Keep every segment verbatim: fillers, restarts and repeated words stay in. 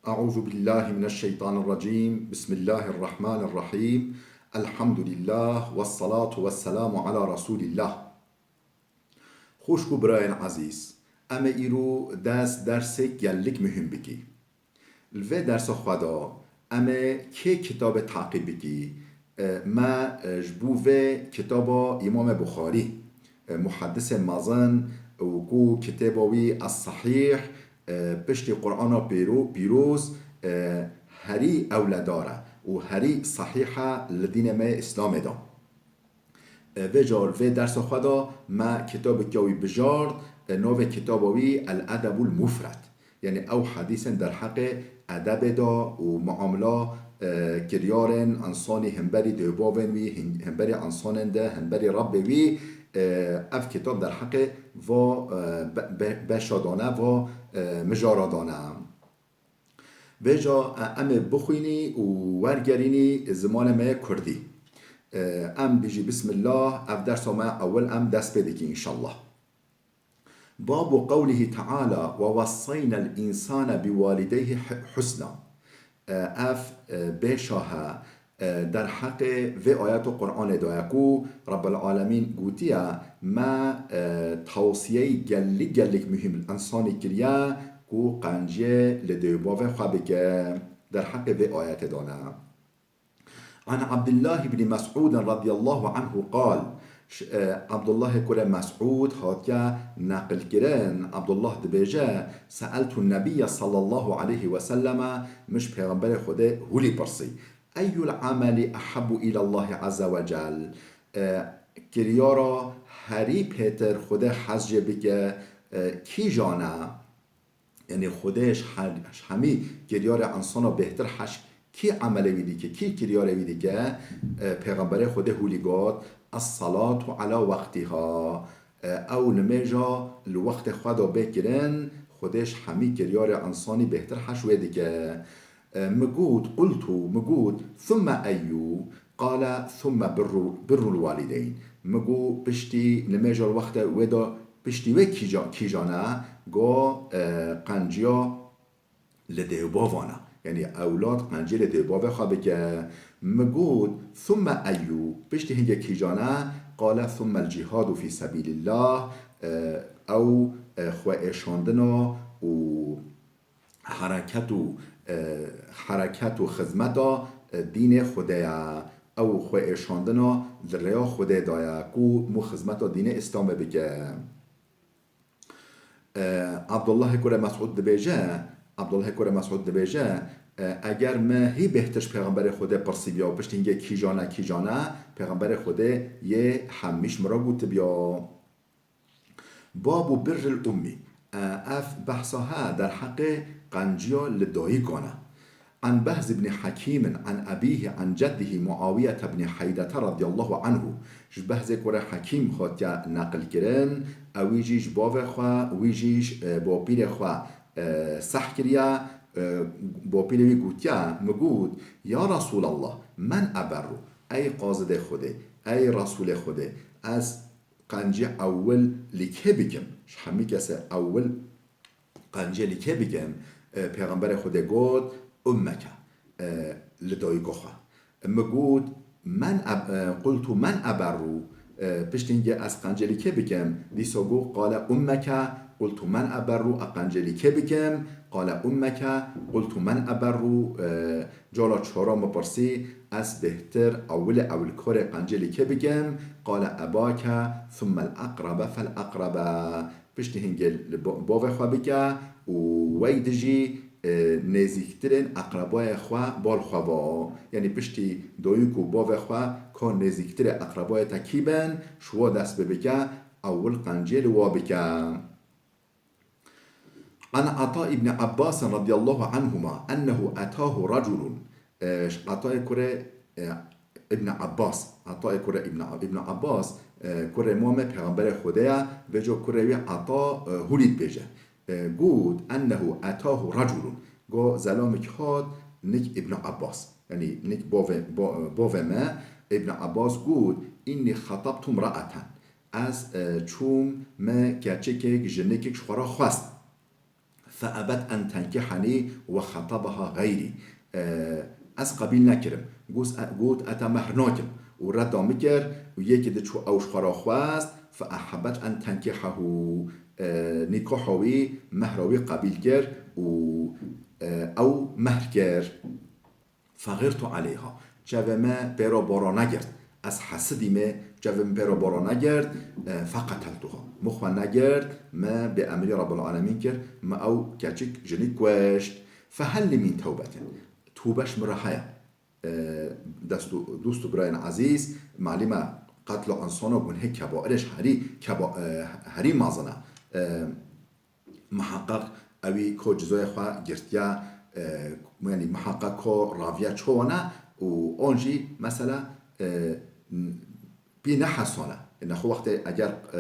أعوذ بالله من الشيطان الرجيم. بسم الله الرحمن الرحيم. الحمد لله والصلاة والسلام على رسول الله. Xwişk û birayên ezîz, em ê îro dest dersek gelek muhîm bikî. Li vê dersa xwe de em ê kê kitabê taqîb bikî? E, me, e, ji bo vê kitaba Îmamê Buxarî, e, muhedisê mezin û ku kitêba wî Es-Sehîh, e, piştî Qur'ana pêro-, pîroz, e, herî ewledar e û herî sehîh e li dînê me yê Îslamê de. E, vêca li vê dersa xwe de me kitabeke wî bijart, e, navê kitaba wî El Edebul Mufred. Yanî ew hedîsên derheqê edebê de û muamela, e, kiryarên însanî hemberî dêvbavên wî, hin-, hemberî însanên de, hemberî Rebbê wî, e, ev kitab derheqê va, e, be-, be-, beşa dane, va, e, mijara dane. Vêca, e, em ê bixwînî û wergerînî zimanê me yê kurdî. E, em bijî bismillah, ev dersa me ewil em dest pê dikî înşallah. Babu qewlihî teala, "Ve wessayna l-însane bi walideyhî hu-, husna." E, ev, e, bêşa he, e, derheqê vê ayeta Qur'anê de ye ku Rebbil Alemîn gotiye, me, e, tewsiyeyê gelek gelek muhîm li însanî kiriye ku qenciyê li dê û bavê xwe bike. Derheqê vê ayetê de ne. An Abdullah ibn Mes'ud radiyallahu anhu qal, ş-, e, Abdullahê kurê Mes'ud hatiye neqilkirin. Abdullah dibêje, "Se'eltu Nebiyye sallallahu aleyhi ve selleme", min ji Pêxemberê Xwedê hûlî pirsî, "Eyyul ameli ehabbu ilallahi azze ve cel?" E, kiryara herî pêtir Xwedê hez jê bike, e, kîjan e? Yanî Xwedê ji her-, ji hemî kiryarê însana bêhtir heş kî emelê wî dike, kî kiryarê wî dike? E, Pêxemberê Xwedê hûlî got, "Es-salatu ala waqtiha." E, ew nimêja li wextê xwe de bê kirin, Xwedê ji hemî kiryarê însanî bêhtir heş wê dike. E, mi got, qultu, mi got, "Thumme eyyu?" Qale, "Thumme birru, birrul walideyn." Mi got, piştî nimêja li wextê wê de, piştî wê kîja-, kîjan e? Go, e, qenciya li dê û bavan e. Yanî ewlad qenciyê li dê û bavê xwe bike. Mi got, "Thumme eyyu?" Piştî hingê kîjan e? Qale, "Thumme el-cihadu fî sebîlillah." E, ew, e, xwe êşandina û hereket û, e, hereket û xizmeta, e, dînê Xwedê ye. Ew xwe êşandina di rêya Xwedê de ye ku mû xizmeta dînê Îslamê bike. E, Abdullahê kurê Mes'ud dibêje, Abdullahê kurê Mes'ud dibêje, e, eger me hî bêhtir ji Pêxemberê Xwedê pirsîbiya û piştî hingê kîjan e, kîjan e, Pêxemberê Xwedê yê hemî ji min re gotibiya. Babu birril ummi. E, ev behsa he derheqê qenciya li dayikan e. An Behz ibn Hakimin an abihi an ceddihi Muawiyete ibn Haydete radiyallahu anhu. Ji Behzê kurê Hakim hatiye neqilkirin, ewî jî ji bavê xwe, wî jî ji, e, bapîrê xwe, e, seh kiriye, e, bapîrê wî gotiye, mi got, "Ya Resûlallah, men eberru?" Ey qazidê Xwedê, ey Resûlê Xwedê, ez qencî ewil li kê bikim? Ji hemî kesê ewil qencê li kê bikim? E, Pêxemberê Xwedê got, "Ummeke", e, li dayika xwe. Mi got, "Men eb-, e, qultu men eberru", e, piştî hingê ez qencê li kê bikim? Dîsa got, "Qale ummeke", qultu men eberru, e, qencê li kê bikim? Qale ummeke, qultu men eberru, e, Cala çara min pirsî, ez bêhtir ewilê ewil karê qencê li kê bikim? Qale ebake, thumme el-eqrebe fel-eqrebe. Piştî hingê li bo-, bavê xwe bike û wey dijî, e, nêzîktirên eqrebayê xwe bal xwe va. Yanî piştî dayik û bavê xwe ka nêzîktirê eqrebayê te kî bin, ji wa dest pê bike, ewil qencê li wa bike. An Ata ibn Abbas radiyallahu anhuma ennehu atahu raculun. E, ji Atayê kurê, e, Ibn Abbas, Atayê kurê Ibn, Ibn Abbas, e, kurê mamê Pêxemberê Xwedê ye, vêca kurê wî Ata, e, hûlî dibêje. E, got, ennehu atahu raculun. Got, zelamik hat nik Ibn Abbas. Yanî nik bavê, ba-, bavê me, Ibn Abbas got, inni xatabtu mraeten. Ez, e, çûm me keçikek, jinikek ji xwe re xwest. فأبت أن تنكحني وخطبها غيري. E, ez qebîl nekirim. Got, got, ez te mehr nakim. Û redda min kir û yekî di çû ew ji xwe re xwest. فأحبت أن تنكحه. E, nîkaha wî, mehra wî qebîl kir û, e, ew mehr kir. فغرت عليها. Çavê me pê re bara negirt. Ez hesidî me, çavê min pê re bara negirt. E, فقتلتها. Min xwe negirt, me bêemrî Rabbul Alemîn kir, me ew keçik jinî kuşt. فهل لي من توبة. Tûbe ji min re heye. E, dest û, dost û birayên ezîz, malî me qetla insana gunhê kebairê ji herî keba-, e, herî mezin e. E, Miheqeq ewî ko cizayê xwe girtiye, e, yanî miheqeq ko raviye çawa ne û an jî mesela, e, n-, pî ne hesane. Nexwe wextê eger, e,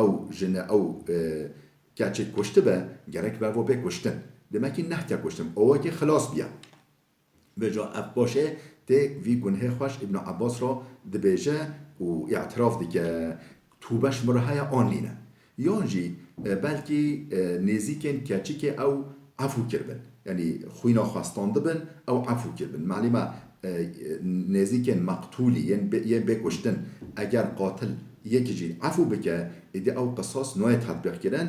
ew jine, ew, e, keçê kuştibe, gerek bervo bê kuştin. Demekî nehtiye kuştin. Owekî xilas biye. Vêca ev paşê tê vî gunhê xwe ji Îbn Abbas re dibêje û îtiraf dike, tûbe ji min re heye an nîne. Yan jî, e, belkî, e, nêzîkên keçikê ew efû kiribin. Yanî xwîna xwe standibin, ew efû kiribin. Malî me, e, nêzîkên meqtûlî, yên bê, yên bê kuştin, eger qatil yekî jî efû bike, êdî ew qisas nayê tetbîq kirin,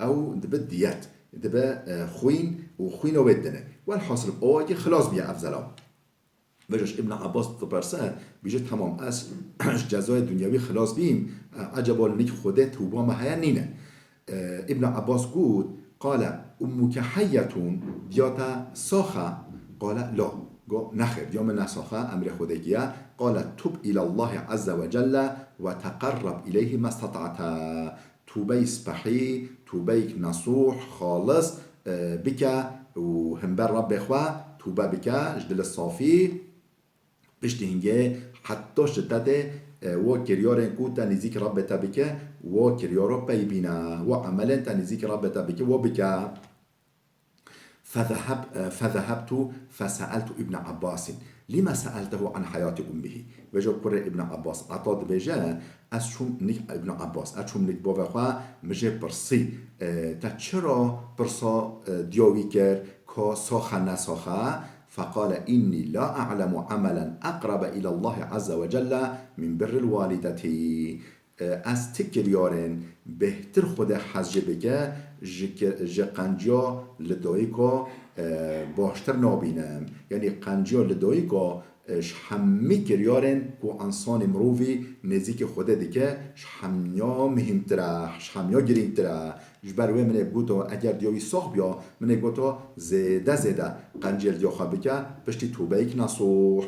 ew dibe diyet, dibe, e, xwîn û xwîna wê didine. Welhasil, awakî xilas biye ev zelam. Vêca ji Îbn Abbas diperse, bêje, temam, ez ji cezayê dinyewî xilas bîm, e, eceba li nik Xwedê tûba me heye nîne? E, Îbn Abbas got, قال أمك حية, diya te sax e? قال لا. Got, nexêr, diya min ne sax e, emrê Xwedê kiriye. قال تب إلى الله عز وجل وتقرب إليه ما استطعت. Tûbeyî spehî, tûbeyek nesûh, xalis, e, bike û himber Rebbê xwe tûbe bike, ji dilê safî. Piştî hingê heta ji te tê, e, wo kiryarên ku te nêzîk Rebbê te bike, wo kiryaro pey bîne, wo emelên te nêzîk Rebbê te bike, wo bike. فذهب-، فذهبت فسألت ابن عباس، لم سألته عن حياة أمه؟ Vêca kurê Îbn Abbas, Ata dibêje, ez çûm nik Îbn Abbas, ez çûm nik bavê xwe, min jê pirsî, e, te çira pirsa, e, diya wî kir, ka sax e ne sax e? فقال إني لا أعلم عملا أقرب إلى الله عز وجل من بر الوالدة. E, ez ti kiryarên bêhtir Xwedê hez jê bike, ji ki-, ji qenciya li dayika, e, baştir nabînim. Yanî qenciya li dayika, e, ji hemî kiryarên ku însanê mirovî nêzîkî Xwedê dike, ji hemiya muhîmtir e, ji hemiya girîngtir e. Ji ber wê min ê goto, eger diya wî sax biya, min ê goto, zêde zêde qenciyê li diya xwe bike, piştî tûbeyek nesûh.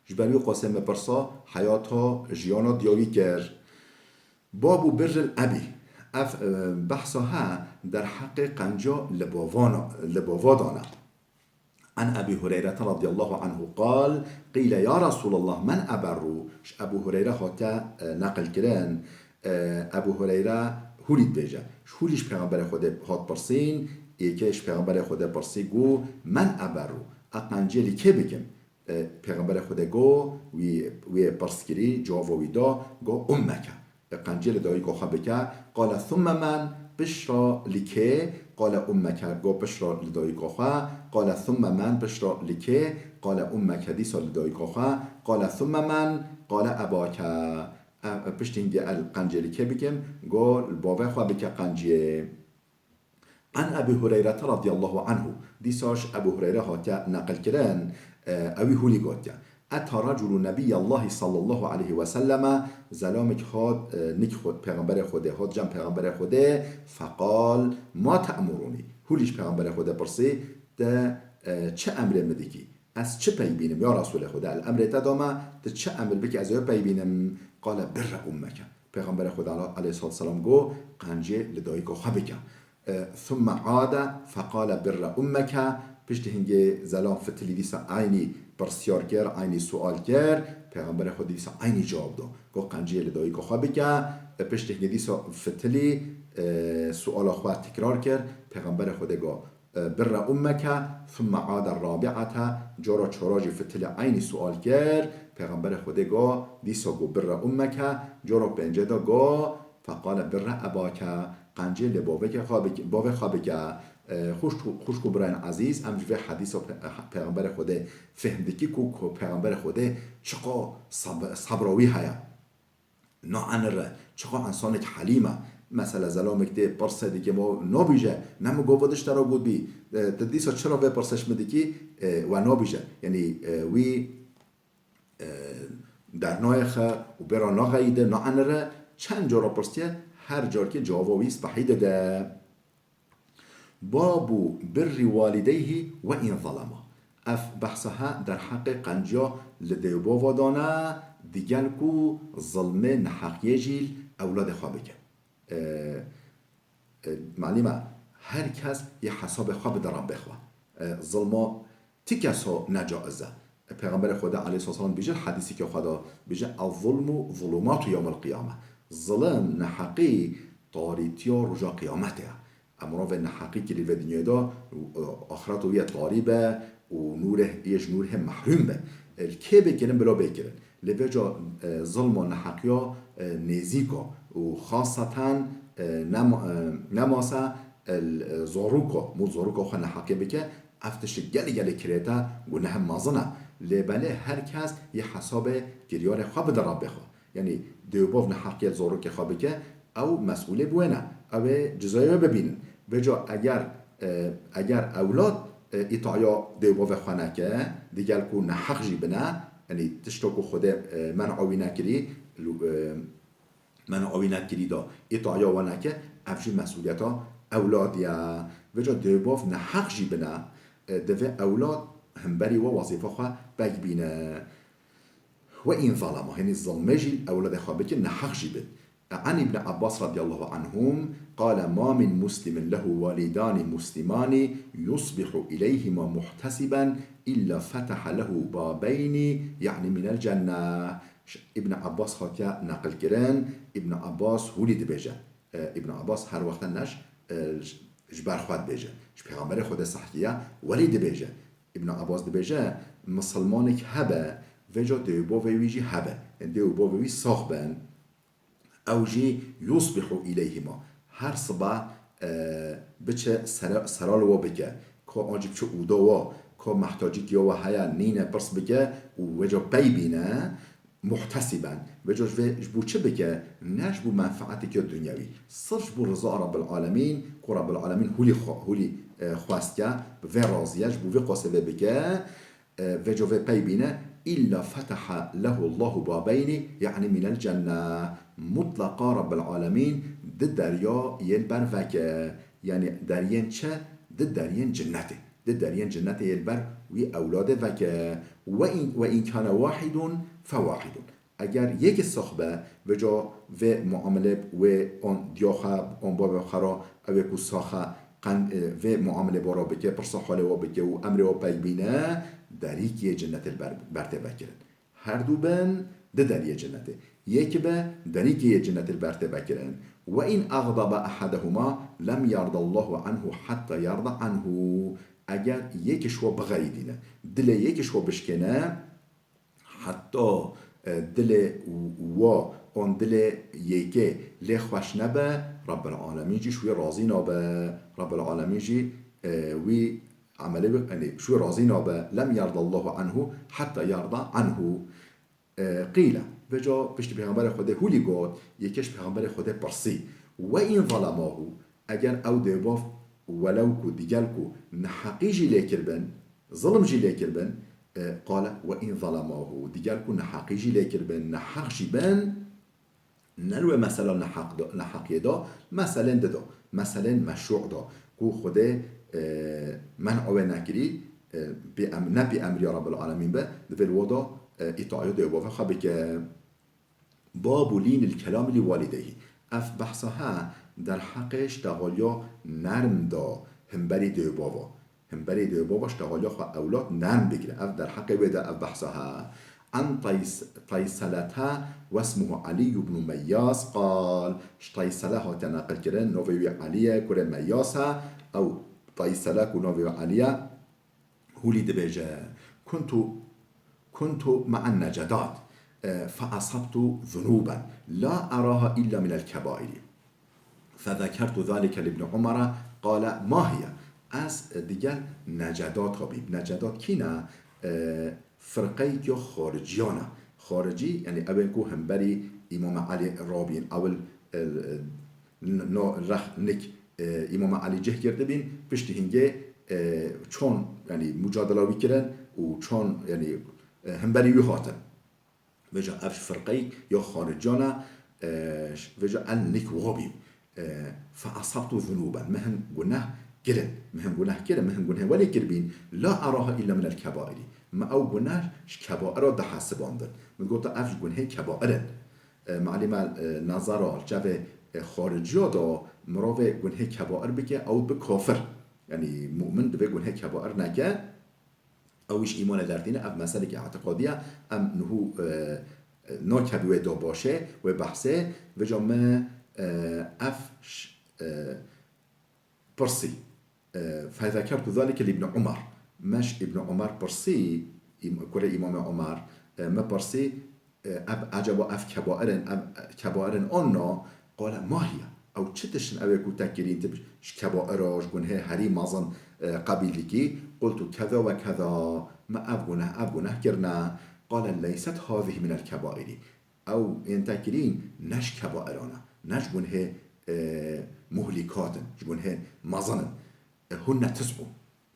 Ji ber wî qasê me pirsa heyata, jiyana diya wî kir. باب بر الأب. Ev, e, behsa he derheqê qenciya li bavana, li bava dane. عن أبي هريرة رضي الله عنه قال: قيل يا رسول الله من أبر؟ Ji Ebû Hureyre hate, e, neqil kirin. E, Ebû Hureyre hûlî dibêje. Ji hûlî ji Pêxemberê Xwedê hat pirsîn, êkê ji Pêxemberê Xwedê pirsî, got, من أبر؟ Ez qenciyê li kê bikim? E, Pêxemberê Xwedê got, wî, wî pirs kirî, cevaba wî da, got, أمك. E, qenciyê li dayika xwe bike. قال: ثم من؟ Piştre li kê? قال: أمك. Got, piştre li dayika xwe. قال: ثم من؟ Piştre li kê? قال: أمك. Dîsa li dayika xwe. قال: ثم من؟ قال: أباك. E, e, piştî hingê ez qenciyê li kê bikim? Got, li bavê xwe bike qenciyê. عن أبي هريرة رضي الله عنه. Dîsa ji Ebû Hureyre hatiye neqil kirin, e, ewî hûlî gotiye. أتى رجل نبي الله صلى الله عليه وسلم. Zelamek hat, e, nik xwe, Pêxemberê Xwedê, hat cem Pêxemberê Xwedê, فقال: ما تأمرني؟ Hûlî ji Pêxemberê Xwedê pirsî, te, e, çi emrê min dikî? Ez çi pey bînim, ya Resûlê Xwedê? El emrê te dame, tu çi emir bikî, ez ê pey bînim. قال: بر أمك. Pêxemberê Xwedê ale-, aleyhissalatu vesselam got, qenciyê li dayika xwe bike. E, ثم عاد فقال: بر أمك. Piştî hingê zelam fitilî dîsa eynî pirsyar kir, eynî sual kir. Pêxemberê Xwedê dîsa eynî cewab da. Got, qenciyê li dayika xwe bike. E, piştî hingê dîsa fitilî, e, suala xwe tikrar kir. Pêxemberê Xwedê got, بر أمك، ثم عاد الرابعة، cara çara jî fitilî eynî sual kir, Pêxemberê Xwedê got, dîsa got, بر أمك، cara pêncê de got, فقال: بر أباك، qencê li bavekê xwe bike, bavê xwe bike. E, xwişk û, xwişk û birayên ezîz, em ji vê hedîsa pe-, Pêxemberê Xwedê fêhm dikî ku, ku Pêxemberê Xwedê çiqa sab-, sabra wî heye. Naenire, çiqa însanek helîm e. Mesela zelamek tê pirsê dike, ma nabîje, ne min gava dişt te re gotbî, e, tu dîsa çira vê pirsê ji min dikî, e, we nabîje. Yanî, e, wî, e, dernayê xe û bêra naxeyîde, naenire, çend cara pirsiye, her carkê cewaba wî spehî dide. Babu birri walideyhi ve in zalema. Ev behsa he derheqê qenciya li dêwbava dane, digel ku zilmê neheqiyê jî li ewladê xwe bike. E, e, malîme, her kes yê hesabê xwe bide Rabbê xwe. E, zilma ti keso necaiz e. Pêxemberê Xwedê aleyhisselam dibêje, li hedîseke xwe de dibêje, "Ez-zulmu zulumatu yewmel qiyame." Zilim, neheqî, tarîtiya roja qiyametê ye. Em mirovê neheqî kirî vê dinyayê de, e, axireta wî yê tarî be û nûrê, yê ji nûrê mehrûm be. E, li kê bê kirin, bila bê kirin. Lê vêca, e, zilma neheqiya, e, nêzîka û xaseten, e, nema-, e, nemase, e, l-, e, zaroka, mû zaroka xwe neheqê bike, ev tişt gelê gelê kirête, guneh mezin e. Lê belê her kes yê hesabê kiryarê xwe bide Rabbê xwe. Yanî dêwbav neheqiya zarokê xwe bike, ew mesûlê bi wê ne. Ew ê cizayê wê bibînin. Vêca eger, e, eger ewlad, e, îtaya dêwbavê xwe neke, digel ku neheq jî bine, yanî tişta ku Xwedê, e, men'a wî nekirî, lu-, e, men'a wî nekirî da îtaya we neke, ev jî mesûliyeta ewladî ye. Vêca dêwbav neheq jî bine, e, divê ewlad hemberî we wezîfa xwe pêk bîne. Ve in zalema, hinî zilmê jî ewladê xwe bikin, neheq jî bin. An Ibn Abbas radiyallahu anhum, qale, "Ma min muslimin lehu walidani muslimani yusbihu ileyhima muhtesiben illa fetaha lehu babeyni, yani minel cenne." Ş-, Ibn Abbas hatiye neqil kirin, Ibn Abbas hûlî dibêje. E, Ibn Abbas her wexta neş, e, j-, ji ber xwe dibêje. Ji Pêxemberê Xwedê sehkiye, welî dibêje. Ibn Abbas dibêje, misilmanek hebe, vêca dê û bavê wî jî hebe. Dê û bavê wî sax bin. Ew jî yusbihu ileyhima. Her sibe, e, biçe sera-, sera li we bike. Ka an jî biçe ûda we, ka mehtacîk ya we heye nîne pirs bike û wêca pey bîne. Muhtesiben. Vêca ji vê, ji bo çi bike? Ne ji bo menfeeteke dunyewî. Sirf ji bo riza Rabbil Alemîn, ku Rabbil Alemîn hûlî xwe-, hûlî, e, xwestiye, bi vê razî ye, ji bo vê qasê vê bike, e, vêca vê pey bîne, illa fetaha lehu Allahu babeynî, yani minel cenne. Mutlaqa Rabbil Alemîn di derya yên ber veke. Yani deriyên çi? Di deriyên cinnetê. Di deriyên cinnetê yê li ber wî ewladê veke. Ve in, ve in kane wahidun fe wahidun. Eger yekî sax be, vêca vê muamelê wê on diyaxa, on bavê xwe ra, ew ê ku saxe, qen-, e, vê muamelê bo ra bike, pirsa halê wa bike û emrê wa pey bîne, derîkê cinnetê li ber, ber tê vekirin. Her du bin di deriyê cinnetê. Yek be, derîkê yê cinnetê li ber tê vekirin. Ve in axdabe ehadehuma lem yardallahu anhu hatta yarda anhu. Eger yek ji we bixeyidîne, dilê yek ji we bişkêne, heta, e, dilê wa, an dilê yekê lê xweş nebe, Rabbil Alemîn jî ji wî razî nabe. Rabbil Alemîn jî, e, wî emelê wî, yanî ji wî razî nabe. Lem yardallahu anhu hatta yarda anhu. E, qîle, vêca piştî Pêxemberê Xwedê hûlî got, yekê ji Pêxemberê Xwedê pirsî, "Ve in zalemahu", eger ew dêbav welew ku digel ku neheqî jî lê kiribin, zilim jî lê kiribin, e, qale, "Ve in zalemahu", digel ku neheqî jî lê kiribin, neheq jî bin, ne li wê mesela neheq da, neheqiyê da, meselên di da, meselên meşrû da, ku Xwedê, e, men'a wê nekirî, e, bi em-, ne bi emriya Rabbil Alemîn be, divê li wê da, e, îtaya dê û bavê xwe bike. Babu lînil kelamî li walideyhî. Ev behsa he derheqê ştexaliya nerm da himberî dê û bava. Himberî dê û bava ştexaliya xwe ewlad nerm bigire. Ev derheqê wê de ev behsa he. An Tays-, Tayselete wesmuhu Elî ibnu Meyyas qal. Ji Taysele hate neqil kirin, navê wî Elî ye, kurê Meyyas e. Ew Taysele ku navê wî Elî ye, hûlî dibêje, "Kuntu, kuntu me'en necedat, e, fe esabtu zunuben, la eraha illa minel kebairi." فذكرت ذلك لابن عمر قال ما هي؟ Ez digel Necedata bîm. Necedata kî ne? E, firqeyek ya xariciyan e. Xaricî, yanî ew ên ku hemberî Îmam Elî rabîn, ew ê, e, n-, no rex nik, e, Îmam Elî cih girdibîn, piştî hingê, e, çon, yanî mucadela wî kirin û çon, yanî, e, hemberî wî hatin. Vêca ev ji firqeyek ya xariciyan e, e, vêca ez nik wa bîm. E, فأصبت ذنوبا, min hin guneh kirin, min hin guneh kirin, min hin gunehê welê kiribîn, لا أراها إلا من الكبائر. Min ew guneh ji kebaira dihesibandin. Min gota ev ji gunehê kebair in. E, malî me, e, nazara çavê, e, xariciya de mirovê gunehê kebair bike, ew bi kafir. Yanî mu'min divê gunehê kebair neke. Ew îş îmanê dertîne, ev meseleke îtiqadî ye. Em niho, e, e, nakevî wê dabaşê, wê behsê, vêca me, e, ev ş-, e, pirsî. E, فذكرت ذلك لابن عمر. Me ji Îbn Umar pirsî, Îm-, kurê Îmamê Umar, e, me pirsî, e, ev, ecaba ev kebair in, ev, e, kebair in an na? قال ما هي؟ Ew çi tişt in ew ê ku te kirîn, tu ji kebaira, ji gunehê herî mezin, e, qebîl dikî? قلت كذا وكذا. Me ev guneh, ev guneh kirine. قال ليست هذه من الكبائر. Ew ên te kirîn ne ji kebairan e, ne ji gunehê, e, muhlîkat in, ji gunehên mezin in. E, هن تسع.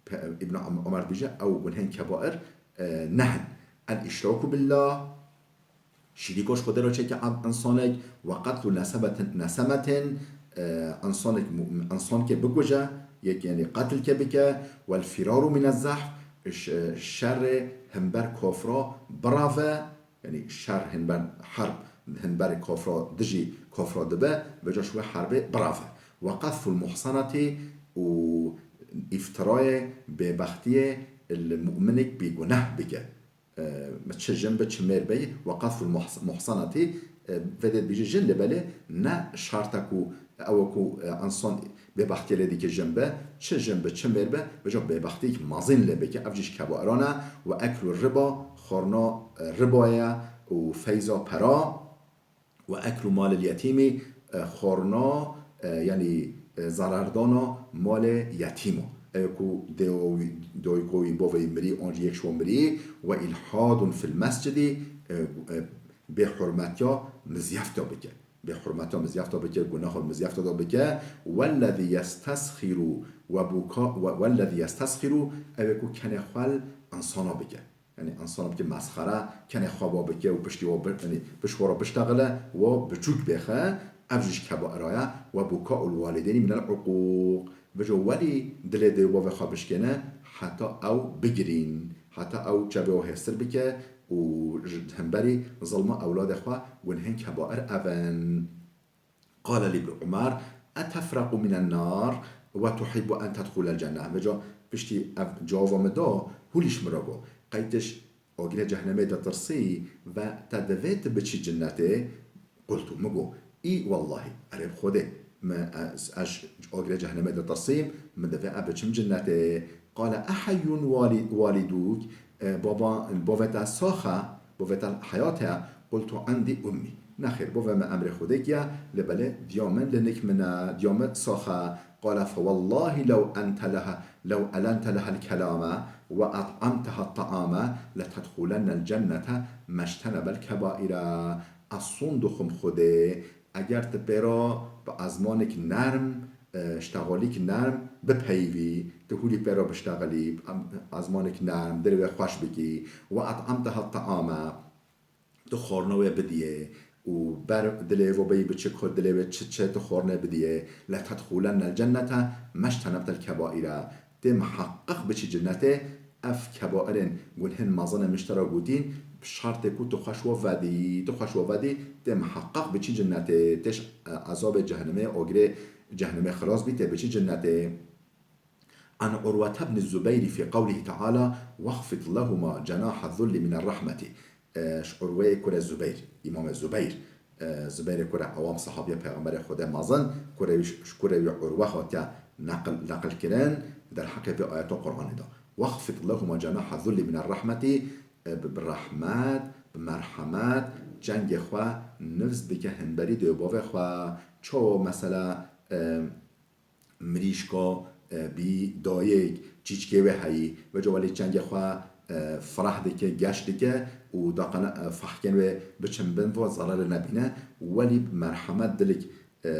Pe-, Îbn Om-, Omer dibêje, ew gunehên kebair, e, neh in. الإشراك بالله, şirîko ji Xwedê re çêke a-, insanek, وقتل نسمة, نسمة, e, insanek mu-, insankê bikuje, yek, yanî qetilkê bike, والفرار من الزحف, ş-, şerê hember kofra birave, yanî şer hember herb, hemberê kofra, dijî kofra dibe, vêca ji wê herbê birave. وقذف المحصنة, û îftirayê bêbextiyê li mu'minek bêguneh bike. E, çi jin be, çi mêr be, وقذف المحص-, المحصنة, e, vê dê dibêje jin, lê belê ne şert e ku ew e ku, e, insan bêbextiyê lê dike jin be, çi jin be, çi mêr be, vêca bêbextiyek mezin lê bike, ev jî ji kebairan e. وأكل الربا, xwarina, e, ribayê ye û feyza pera. وأكل مال اليتيم, e, xwarina, e, yanî, e, zerardana malê yetîma. Ew ku dê wî, dayika wî, bavê wî mirî, an jî yek ji wan mirî, وإلحاد في المسجد, e, e, bêhurmetiya mizyefta bike. Bêhurmetiya mizyefta bike, guneha mizyefta da bike. والذي يستسخر وبكاء, we-, والذي يستسخر, ew ê ku kenê xwe li insana bike. Yanî insana bike mesxere, kenê xwe wa bike û piştî wa bi-, yanî pişt wa re biştexile, wa biçûk bêxe, ev jî ji kebaira ye. وبكاء الوالدين من العقوق. Vêca welî dilê dê û bavê xwe bişkêne, heta ew bigirîn, heta ew çavê wa hêstir bike û ji hemberî zilma ewladê xwe, gunehên kebair ev in. قال لابن عمر أتفرق من النار وتحب أن تدخل الجنة؟ Vêca piştî ev cewaba min da, hûlî ji min re got, qey tu ji agirê cehnemê ditirsî ve te divê tu biçî cinnetê? قلت, min got, إي والله, erê bi Xwedê, min, ez, ez ji agirê cehnemê ditirsîm, min divê ez biçim cinnetê. قال أحي والي-, والدك؟ E, baba, bavê te sax e, bavê te heyat e? قلت عندي أمي. Nexêr, bavê min emrê Xwedê kiye, lê belê diya min li nik min e, diya min sax e. قال فوالله لو أنت لها، لو ألنت لها الكلام وأطعمتها الطعام لتدخلن الجنة ما اجتنب الكبائر. Ez sond dixwim Xwedê, eger tu pê re bi ezmanek nerm, e, ştexalîk nerm bipeyivî, tu hûlî pê re biştexilî, em, ezmanek nerm, dilê wê xweş bikî. وأطعمتها الطعام, tu xwarina wê bidiyê û ber dilê wê beyî biçik, ku dilê wê çi çi, tu xwarinê bidiyê. لتدخلن الجنة ما اجتنبت الكبائر. Tê miheqeq biçî cinnetê, ev kebairên gunhên mezin ê min ji te re gotîn, bi şertê ku tu xwe ji we vedî, tu xwe ji we vedî, tê miheqeq biçî cinnetê, tê ji, e, ezabê cehennemê, agirê cehennemê xilas bî, tê biçî cinnetê. عن عروة بن الزبير في قوله تعالى: واخفض لهما جناح الذل من الرحمة. E, ji Urweyê kurê Zubeyr, Îmamê Zubeyr, e, Zubeyrê kurê Ewam, sehabiya Pêxemberê Xwedê mezin, kurê wî, ji kurê wî Urwe hatiye neqil, neqil kirin, derheqê vê ayeta Qur'anê de. واخفض لهما جناح الذل من الرحمة, e, bi, bi rehmet, bi merhemet, cengê xwe nivz bike hemberî dê û bavê xwe. Çawa mesela, e, mirîşka, e, bî dayik, çîçkê wê heyî. Vêca welî çengê xwe, e, fireh dike, geş dike û daqene, e, fehkên wê biçin bin, va zererê nebîne. Welî bi merhemet dilik, e,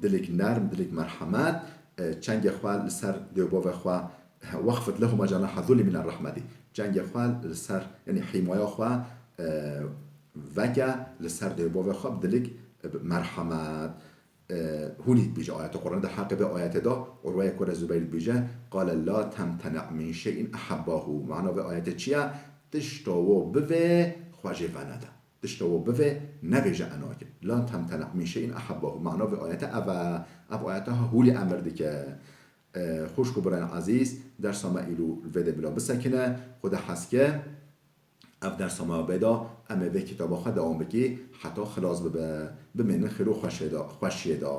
dilik nerm, dilik merhemet, e, çengê xwe li ser dê û bavê xwe, e, wexfid lehuma cenaha zulli mine rehmetî. Çengê xwe li ser, yanî hîmaya xwe, e, veke li ser dê û bavê xwe bi dilik, e, bi merhemet. E, hûnî dibêje ayetê Qur'anê de, heqê vê ayetê de Urweyê kurê Zubeyr dibêje, "Qale la temtene min şey'in ehebbahu." Mana vê ayetê çi ye? Tişta wo bivê xwe jê venede. Tişta wo bivê nebêje enake. "La temtene min şey'in ehebbahu." Mana vê ayetê ev e. Ev ayete ha hûlî emir dike. E, xwişk û birayên ezîz, dersa me îro li vê de bila bisekine. Xuda hez ke ev dersa me bê de, em ê vê kitaba xwe dewam bikî heta xilas bibe. Bimênin xêr û xweşê de, xweşiyê de.